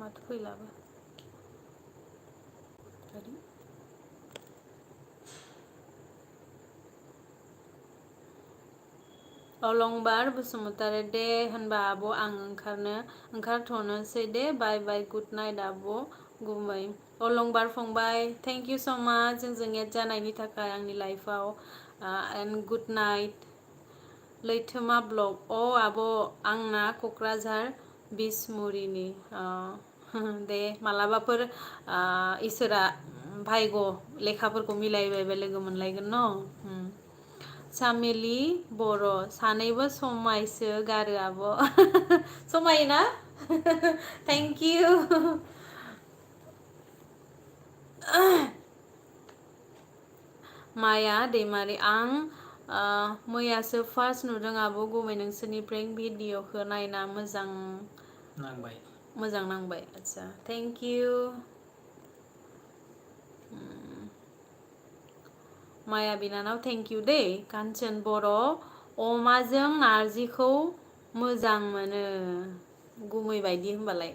माथो फैलाबो अलंबार बसुमतारी दे होनबा आब' आं ओंखारथ'नोसै दे बाय बाय गुड नाइट आब' गुमै अलंबार फंबाय थेंक इउ स' माच जोंजों एड जानायनि थाखाय आंनि लाइफआव एन्ड गुड नाइट लैथोमा ब्लग आब' आंना क'क्राझार बिसमुरिनि दे मालाबाफोर इसोरा भायग' लेखाफोरखौ मिलायबायबा लोगो मोनलायगोन न चामेलि बर' सानैबो समायसो गारो आब' समायोना थेंक इउ माया दैमारि आं मैयासो फार्स्ट नुदों आब' गुमै नोंसोरनि प्रेंक भिडिअखौ नायना मोजां नांबाय आच्छा थेंक इउ माया बिनानाव थेंक इउ दे कान्चन बर' अमाजों नारजिखौ मोजां मोनो गुमै बायदि होनबालाय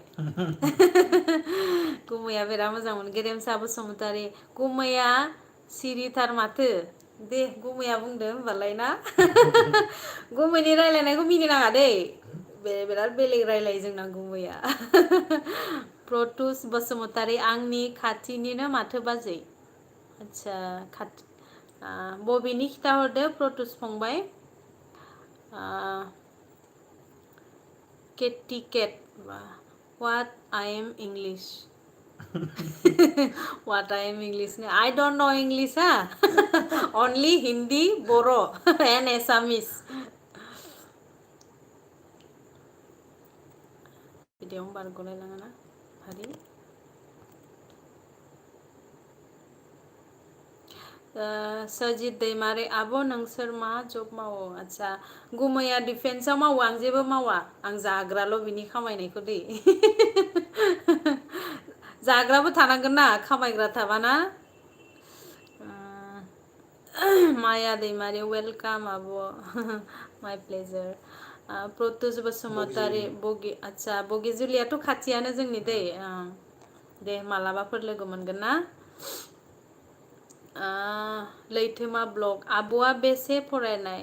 गुमैया बिराद मोजां मोनो गेरेमसा बसुमतारी गुमैया सिरिथार माथो दे गुमैया बुंदो होनबालाय ना गुमैनि रायलायनायखौ मिनिनाङा दै बिराद बेलेग रायलायो जोंना गुमैया प्रतुष बसुमतारी आंनि खाथिनिनो माथो बाजै आच्छा खाथि बबेनि खिथाहरदो प्रतुष फंबाय cat what I am English what I am English I don't know English only Hindi Boro and Assamese बिदियावनो बारग'लाय लाङा हारि सजित दैमारि आब' नोंसोर मा जब मावो आच्छा गुमैया डिफेन्सआव मावो आं जेबो मावा आं जाग्राल' बिनि खामायनायखौ दै जाग्राबो थानांगोन ना खामायग्रा थाबाना माया दैमारि वेलकाम आब' माइ प्लेजार प्रतुष बसुमतारी बगि आच्छा बगिजुलियाथ' खाथियानो जोंनि दै दे मालाबाफोर लोगो मोनगोन ना लैथोमा ब्लग आब'आ बेसे फरायनाय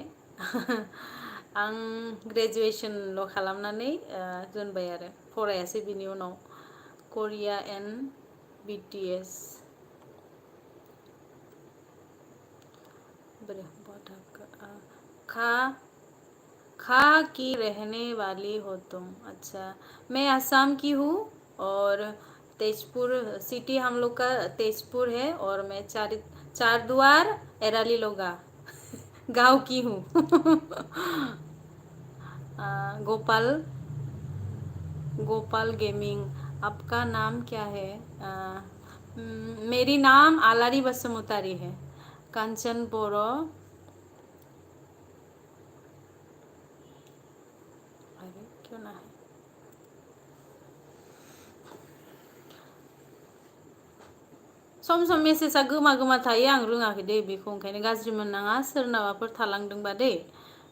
आं ग्रेजुवेसनल' खालामनानै दोनबाय आरो फरायासै बिनि उनाव करिया एन्ड BTS खा की रहने वाली हो तुम अच्छा मैं असम की हूँ और तेजपुर सिटी हम लोग का तेजपुर है और मैं चारद्वार एराली लोगा गांव की हूँ गोपाल गेमिंग आपका नाम क्या है मेरी नाम आलारी बसुमतारी है कांचन बोरो अरे क्यों ना है सम सम मेसेजआ गोमा गोमा थायो आं रोङाखै दे बेखौ ओंखायनो गाज्रि मोननाङा सोरनाबाफोर थालांदोंबा दे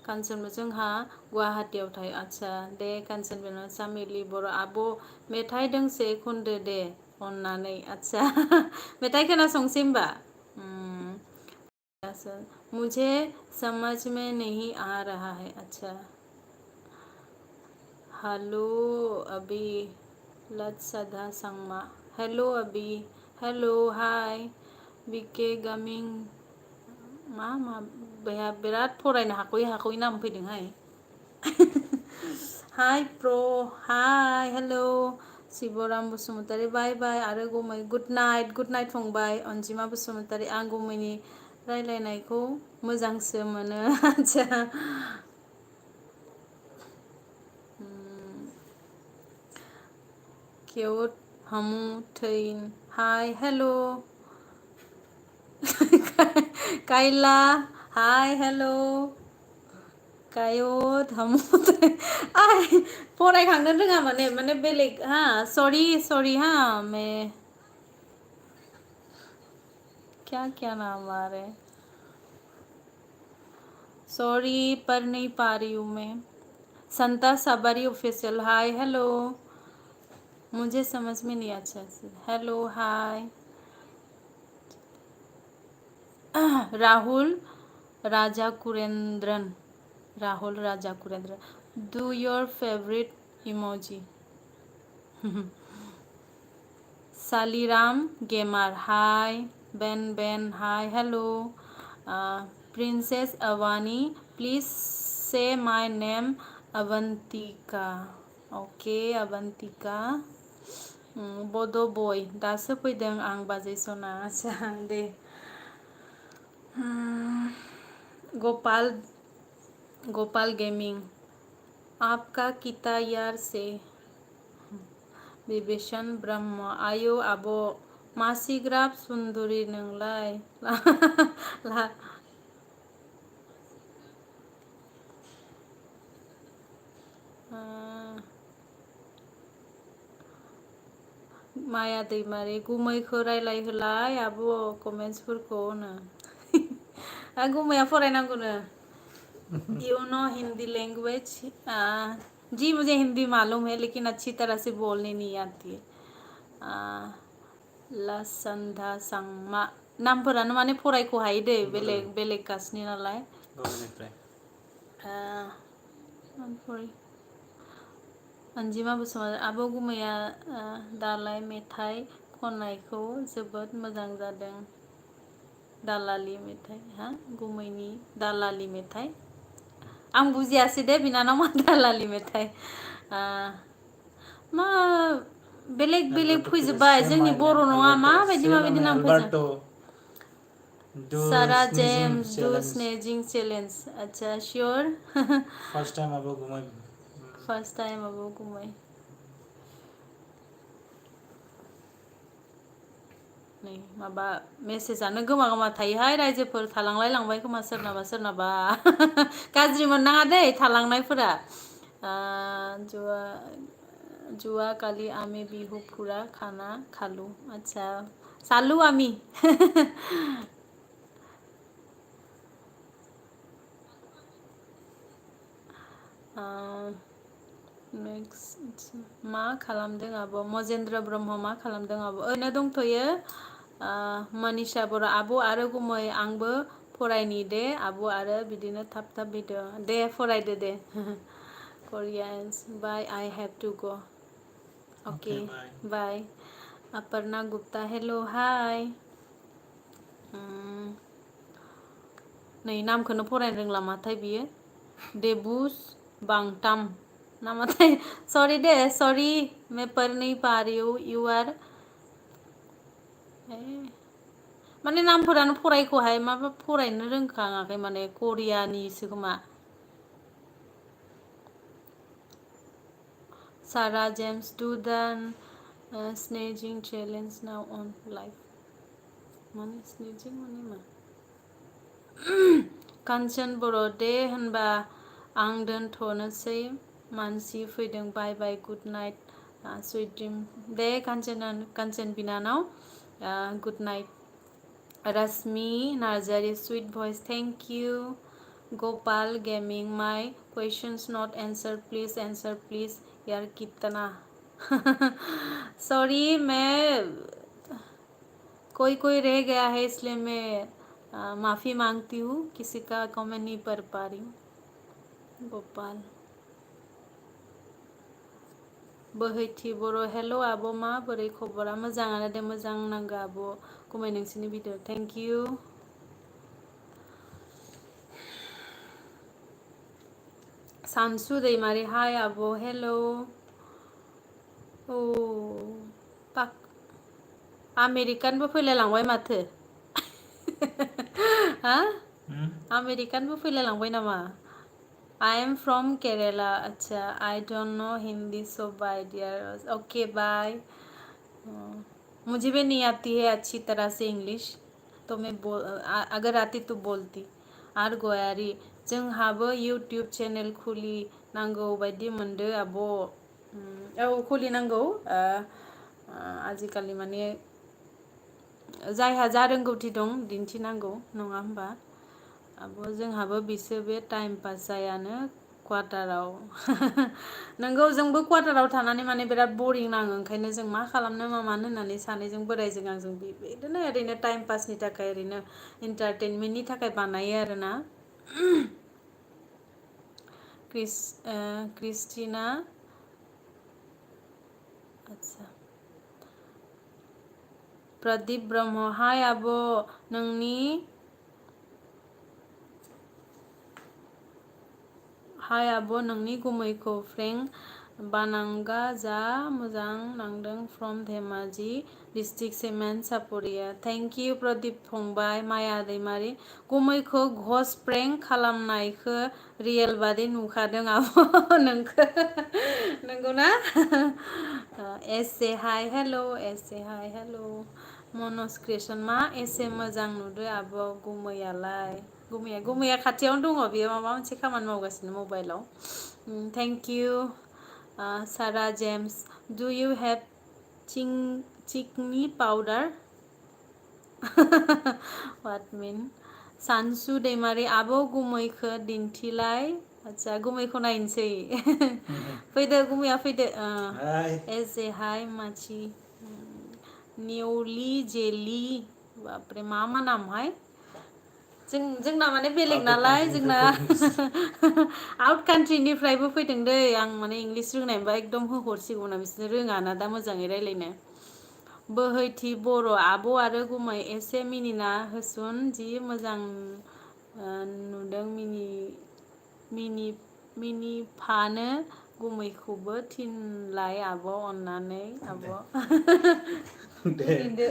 कानचनबो जोंहा गुवाहाटियाव थायो आच्छा दे कानचन बेनाव सामिलि बर' आब' मेथाइ दोंसे खनदो दे अननानै आच्छा मेथाइ खोनासंसै होमबा मुझे समझ में नहीं आ रहा है अच्छा हेलो अभी लत सदा संगमा हेलो अभी हेलो हाय बिके गामिं मा बिराद फरायनो हाख'यै नाम फैदोंहाय हाय प्र हाय हेलो शिबराम बसुमतारी बाय बाय आरो गुमै गुड नाइट फंबाय अनजिमा बसुमतारी आं गुमैनि रायलायनायखौ मोजांसो मोनो आच्छा क्योट हमू थैन हाय हेलो काइला हाय हेलो कायत हमू आय फरायखांनो रोङा माने बेलेग सॉरी मैं क्या नाम आ रहे सॉरी पर नहीं पा रही हूँ मैं संता सबरी ऑफिशियल हाय हेलो मुझे समझ में नहीं अच्छा से hello hi Rahul Raja Kurendran do your favourite emoji Saliram gamer hi Ben hi hello princess Avani please से माय नेम अवंतिका ओके अवंतिका बड' बय दासो फैदों आं बाजै सना आच्छा दे गोपाल गेमिंग आपका किता यार से बिभीषण ब्रह्म आयौ आब' मासिग्राब सुन्दुरि नोंलाय माया दैमारि गुमैखौ रायलायहोलाय आब' कमेन्ट्सफोरखौ होनो गुमैया फरायनांगौनो यू नो हिंदी लैंग्वेज जी मुझे हिंदी मालूम है लेकिन अच्छी तरह से बोलने नहीं आती है लासन्धा सांमा नामफोरानो माने फरायख' हायो दे बेलेग बेलेग कास्टनि नालाय अनजिमा बसुमतारी आब' गुमैया दालाय मेथाइ खननायखौ जोबोद मोजां जादों दालालि मेथाइ गुमैनि दालालि मेथाइ आं बुजियासै दे बिनानाव मा दालालि मेथाइ मा बेलेग बेलेग फैजोब्बाय जोंनि बर' नङा माबायदि माबायदि नाम फैजोब सारा जेम्स डू स्नेजिंग चैलेंज अच्छा श्योर फर्स्ट टाइम आब' गुमै फार्स्ट टाइम आब' गुमै नै माबा मेसेजानो गोमा गोमा थायोहाय रायजोफोर थालांलाय लांबाय खोमा सोरनाबा सोरनाबा गाज्रि मोननाङा दै थालांनायफोरा जुवा जुवा कालि आमे बिहु पुरा खाना खालु अच्छा चालु आमी नेक्स्ट मा खालामदों आब' मजेन्द्र ब्रह्म मा खालामदों आब' ओरैनो दंथ'यो मनिषा बर' आब' आरो गुमै आंबो फरायनि दे आब' आरो बिदिनो थाब थाब भिडिअ दे फरायदो दे Koreans bye I have to go okay bye Aparna Gupta hello hi नै नामखौनो फरायनो रोंला माथाय बियो देबुस बांटाम नामाथाय सॉरी दे सॉरी मैं पढ़ नहीं पा रही हूँ यू आर माने नामफोरानो फरायख'हाय माबा फरायनो रोंखाङाखै माने करियानिसो खोमा Sarah James do the snaging challenge now on live माने snaging माने मा कान्चन बर' दे होनबा आं दोनथ'नोसै मानसि फैदों bye bye good night sweet dream दे कान्चन बिनानाव good night Rashmi Narzary sweet voice thank you Gopal gaming my questions not answer please यार कितना सॉरी मैं कोई रह गया है इसलिए मैं माफ़ी मांगती हूँ किसी का कमेंट नहीं पढ़ पा रही हूँ गोपाल बोहैथि बर' हेल' आब' माबोरै खबरा मोजाङानो दे मोजां नांगौ आब' गुमै नोंसिनि भिडिअ थेंक इउ सानसु दैमारि हाय आब' हेल' औ पाक आमेरिकानबो फैलाय लांबाय माथो हा आमेरिकानबो फैलाय लांबाय नामा I am from Kerala. अच्छा, I don't know Hindi, so bye dear. Okay, bye. मुझे भी नहीं आती है अच्छी तरह से इंग्लिश तो मैं अगर आती तो बोलती आर गयारि जोंहाबो यूट्यूब चेनेल खुलि नांगौ बायदि मोनदो आब' औ खुलिनांगौ आजिखालि माने जायहा जा रोंगौथि दं दिन्थिनांगौ नङा होमबा आब' जोंहाबो बिसो बे टाइम पास जायानो क्वार्टाराव नोंगौ जोंबो क्वार्टाराव थानानै माने बिराद बरिं नाङो ओंखायनो जों मा खालामनो मा मानो होननानै सानैजों बोरायजों आंजों बिदिनो ओरैनो टाइम पासनि थाखाय ओरैनो इन्टारटेनमेन्टनि थाखाय बानायो आरोना क्रिस्टिना आच्छा प्रदीप ब्रह्म हाय आब' नोंनि हाय आब' नोंनि गुमैखौ फ्रेंक बानांगा जा मोजां नांदों from Dhemaji district Sement Saparia thank you Pradeep फंबाय माया दैमारि गुमैखौ घस प्रेंक खालामनायखौ रियेल बादि नुखादों आब' नोंखौ नंगौना एसे हाय हेल' एसे हाय हेल' मनज क्रिएसन मा एसे मोजां नुदो आब' गुमैया खाथियावनो दङ बियो माबा मोनसे खामानि मावगासिनो मबाइलाव थेंक इउ सारा जेम्स डु यु हेभ चिकनी पाउडार what mean सानसु दैमारि आब' गुमैखो दिन्थिलाय आच्छा गुमैखौ नायनोसै फैदो गुमैया फैदो हाय एजे हाय माची निउली जेली बापरे मा नामहाय जोंना माने बेलेग नालाय जोंना आउट कान्ट्रिनिफ्रायबो फैदों दै आं माने इंलिस रोंनायबा एकदम होहरसिगौमोन बिसोर रोङाना दा मोजाङै रायलायनो बोहैथि बर' आब' आरो गुमै एसे मिनिना होसुन जि मोजां नुदों मिनिफानो गुमैखौबो थिनलाय आब' अननानै आब' मिनिदो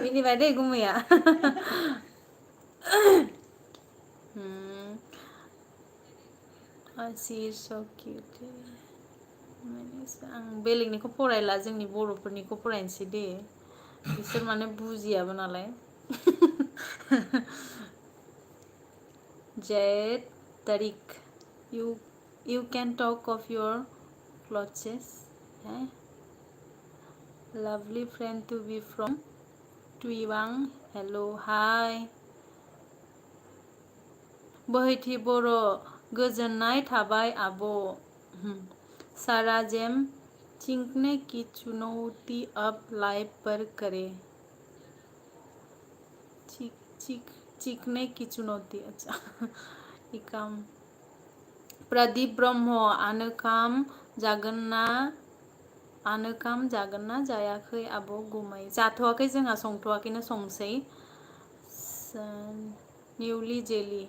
मिनिबाय दै गुमैया she is so cute आं बेलेगनिखौ फरायला जोंनि बर'फोरनिखौ फरायनोसै दे बिसोर माने बुजियाबो नालाय Jade Tariq you can talk of your clothes lovely friend to be from Tuiwang hello hi बोहैथि बर' गोजोननाय थाबाय आब' सारा जेम चिंकने की चुनौती अब लाइव पर करे चीखने की चुनौती अच्छा इकाम प्रदीप ब्रह्म आनोकाम जागोन ना जायाखै आब' गुमै जाथ'वाखै जोंहा संथ'वाखैनो संसै निउलि jelly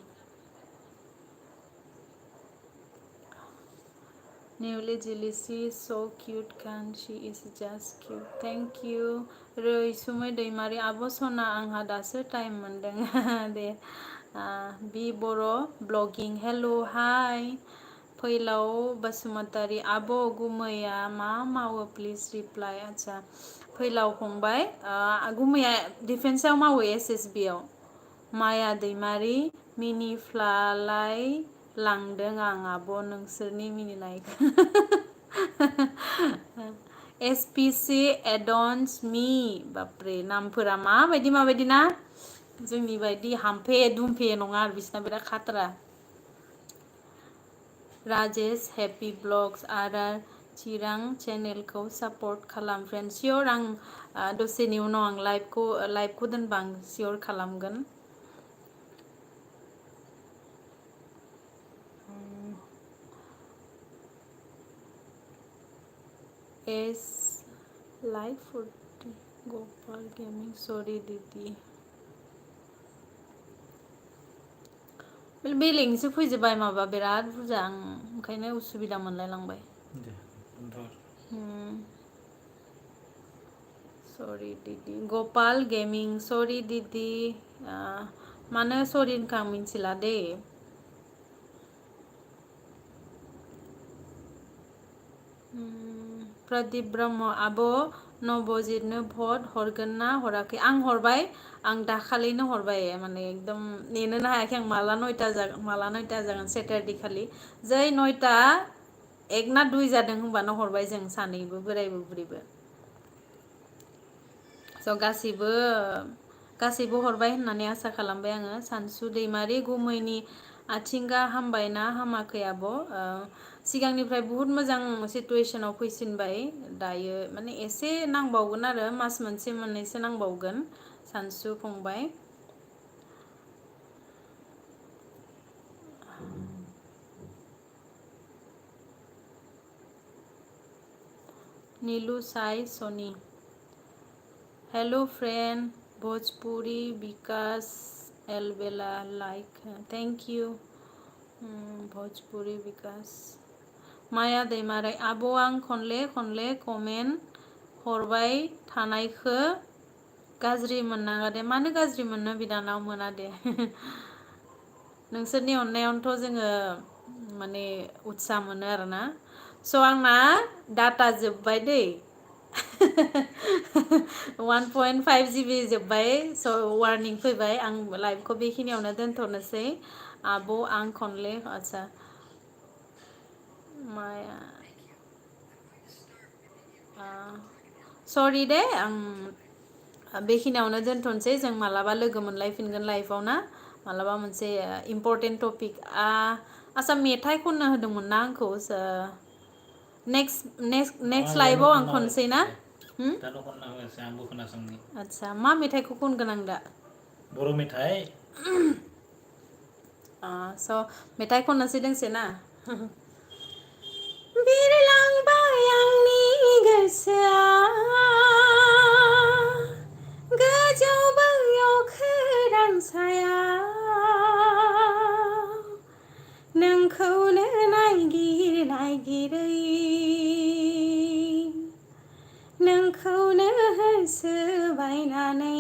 she is so cute can she is just cute thank you रैसुमै दैमारि आब' सना आंहा दासो टाइम मोनदों दे बि बर' ब्लगिं हेल' हाय फैलाव बासुमातारी आब' गुमैया मा मावो प्लिज रिप्लाय आच्छा फैलाव फंबाय गुमैया डिफेन्सआव मावो SSB आव माया दैमारि मिनिफ्लालाय लांदों आं आब' नोंसोरनि मिनिनायखौ SPC एडन्स मी बापरे नामफोरा माबायदि ना जोंनि बायदि हामफे दुमफे नङा आरो बिसिना बिराद खाथ्रा राजेश हेपि ब्लग्स आरो चिरां चेनेलखौ सापर्ट खालाम फ्रेन्ड सियर आं दसेनि उनाव आं लाइभखौ दोनबा आं सियर खालामगोन एस लाइक 40 गोपाल गेमिंग सरि दीदी बेलेगनिसो फैजोबबाय माबा बिराद बुरजा आं ओंखायनो उसुबिदा मोनलायलांबाय सरि दीदी गोपाल गेमिंग सरि दीदी मानो सरि होनखो आं मिथिला दे प्रदीप ब्रह्म आब' नबजितनो भट हरगोन ना हराखै आं हरबाय आं दाखालिनो हरबाय माने एकदम नेनोनो हायाखै आं माला नयता जागोन सेटारडे खालि जै 9टा 1 ना 2 जादों होनबानो हरबाय जों सानैबो बोरायबो बुरैबो स' गासैबो हरबाय होननानै आसा खालामबाय आङो सानसु दैमारि गुमैनि आथिंगा हामबायना हामाखै आब' सिगांनिफ्राय बुहुत मोजां सिटुवेशनाव फैसिनबाय दायो माने एसे नांबावगोन आरो मास मोनसे मोननैसो नांबावगोन सानसु फंबाय Nilu Sai Soni hello friend Bhojpuri Vikas Albela like thank you Bhojpuri Vikas Maya Daimary आब' आं खनले कमेन्ट हरबाय थानायखो गाज्रि मोननाङा दे मानो गाज्रि मोननो बिनानाव मोना दे नोंसोरनि अननायावनोथ' जोङो माने उत्सा मोनो आरोना स' आंना डाटा जोब्बाय दै 1.5 GB जोब्बाय स' वार्निं फैबाय आं लाइभखौ बेखिनियावनो दोनथ'नोसै आब' आं खनले आच्छा माया सरि दे आं बेखिनियावनो दोनथ'नोसै जों मालाबा लोगो मोनलायफिनगोन लाइफआव ना मालाबा मोनसे इम्परटेन्ट टपिक आसा मेथाइ खननो होदोंमोन ना आंखौ नेक्स्ट लाइभआव आं खनसै ना आदसा मा मेथाइखौ खनगोन आं दा बर' मेथाइ स' मेथाइ खननोसै दोंसे ना बिरलांबाय आंनि गोसोआ गोजौ बैयाव खोरां सायाव नोंखौनो नायगिर नायगिरै नोंखौनो होसोबायनानै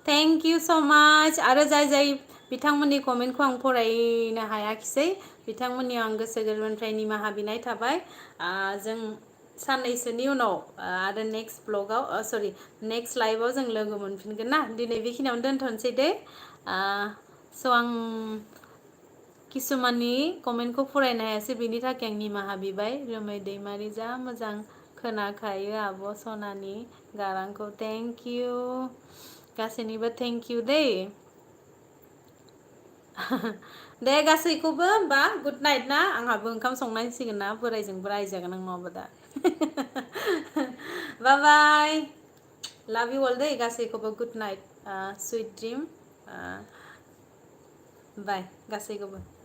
थेंक यू सो माच आरो जाय बिथांमोननि कमेन्टखौ आं फरायनो हायाखिसै बिथांमोननियाव आं गोसो गोरबोनिफ्राय निमाहा बिनाय थाबाय जों साननैसोनि उनाव आरो नेक्स्ट ब्लगाव नेक्स्ट लाइभआव जों लोगो मोनफिनगोन ना दिनै बेखिनियावनो दोनथ'नोसै दे स' आं किसुमाननि कमेन्टखौ फरायनो हायासै बेनि थाखाय आं निमाहा बिबाय रोमै दैमारि जा मोजां खोनाखायो आब' सनानि गारांखौ थेंक इउ गासैनिबो थेंक इउ दे दे गासैखौबो होमबा गुड नाइट ना आंहाबो ओंखाम संनांसिगोन ना बोरायजोंबो रायजागोन आं नङाबा दा बाय बाय लाभ इउ अल दे गासैखौबो गुड नाइट सुइट ड्रिम बाय गासैखौबो